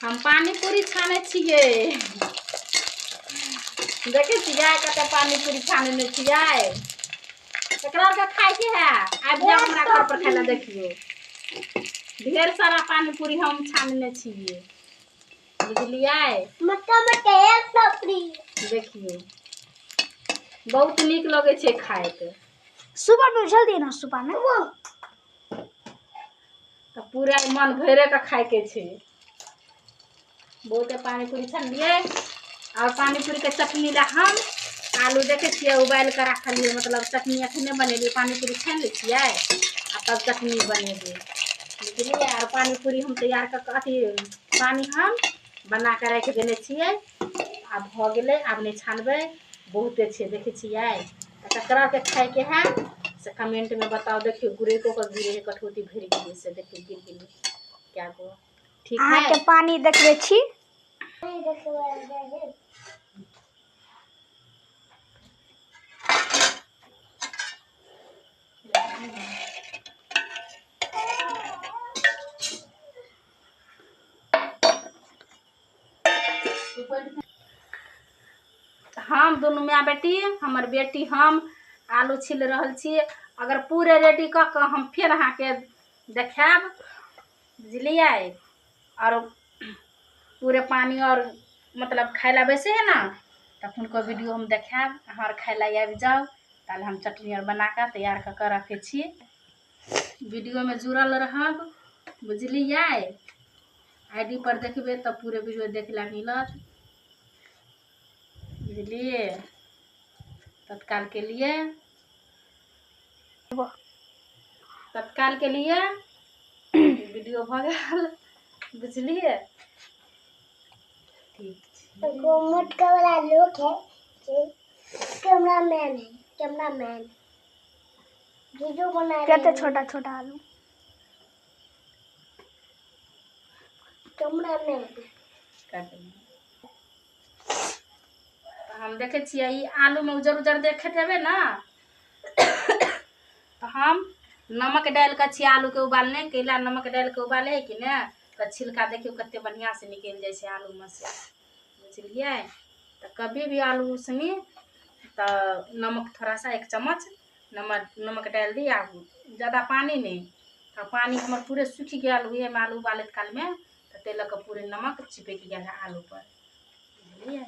हम पानी पूरी छानै छियै। देखै छियै कते पानी पूरी छानने छियै। एकरा आरके खायके है, आबि जाउ हमरा घर पर खाय लए। देखियौ ढेर सारा पानी पूरी हम छानने छियै, बुझलियै। मोटा मोटा एक टपरी। देखियौ बहुत नीक लगै छै खायके। सुबह में जल्दी ना, सुबह में तऽ पूरा मन भरे के खायके छै। बहुते पानी पूरी छानलियै। और पानी पूरी के चटनी ला हम आलू देखे छियै उबालि कऽ राखलियै, मतलब चटनी अखने बनेलियै। पानी पूरी छानि लै छियै आ तब चटनी बनेबै, बुझलियै। और पानी पूरी हम तैयार कऽ कऽ अथी पानी हम बना कऽ राखि देने छियै। आब भऽ गेलै, आब नहि छानबै, बहुते छै देखै छियै। तऽ ककरा के खायके है से कमेंटमे बताउ। देखियौ गुरेको के गिरे है, कटौती भरि गेलै से देखियौ गिर गेलै क्या गो। ठीक है, अहाँके पानी देखबै छी। हम दुनू माय बेटी, हमर बेटी हम आलू छिल रहल छी। अगर पूरे रेडी कऽ कऽ हम फेर अहाँके देखायब, बुझलियै। और पूरे पानी और मतलब खाय ला बैसे है ना, तखुनके वीडियो हम देखायब। अहाँ आर खाय ला आबि जाउ, ताले हम चटनी आर बना कऽ तैयार कऽ कऽ रखै छी। वीडियोमे जुड़ल रहब, बुझलियै। आईडी पर देखबै तऽ पूरे वीडियो देख ला मिलत, बुझलियै। तत्काल के लिए, तत्काल के लिए वीडियो भऽ गेल, बुझलियै। ठीक छै। मोटका वाला लोग है, कैमरा मैन है, कैमरा मैन वीडियो बना रहे कते हैं। छोटा छोटा आलू। कैमरा मैन तऽ हम देखै छियै ई आलूमे उजर उजर देखैत हेबै ना, तऽ हम नमक डालि कऽ छियै आलूके उबालने। कैला नमक डालि कऽ उबालै है कि ने, तऽ छिलका देखियौ कते बढ़िआँ से निकलि जाइ छै आलूमे से, बुझलियै। तऽ कभी भी आलू उसनी तऽ नमक थोड़ा सा 1 चम्मच नमक डालि दी, आ ज़्यादा पानी नहि। तऽ पानी हमर पूरे सूखि गेल उएहमे आलू उबालैत कालमे, तऽ ताहि लऽ कऽ पूरे नमक चिपकि गेल है आलू पर, बुझलियै।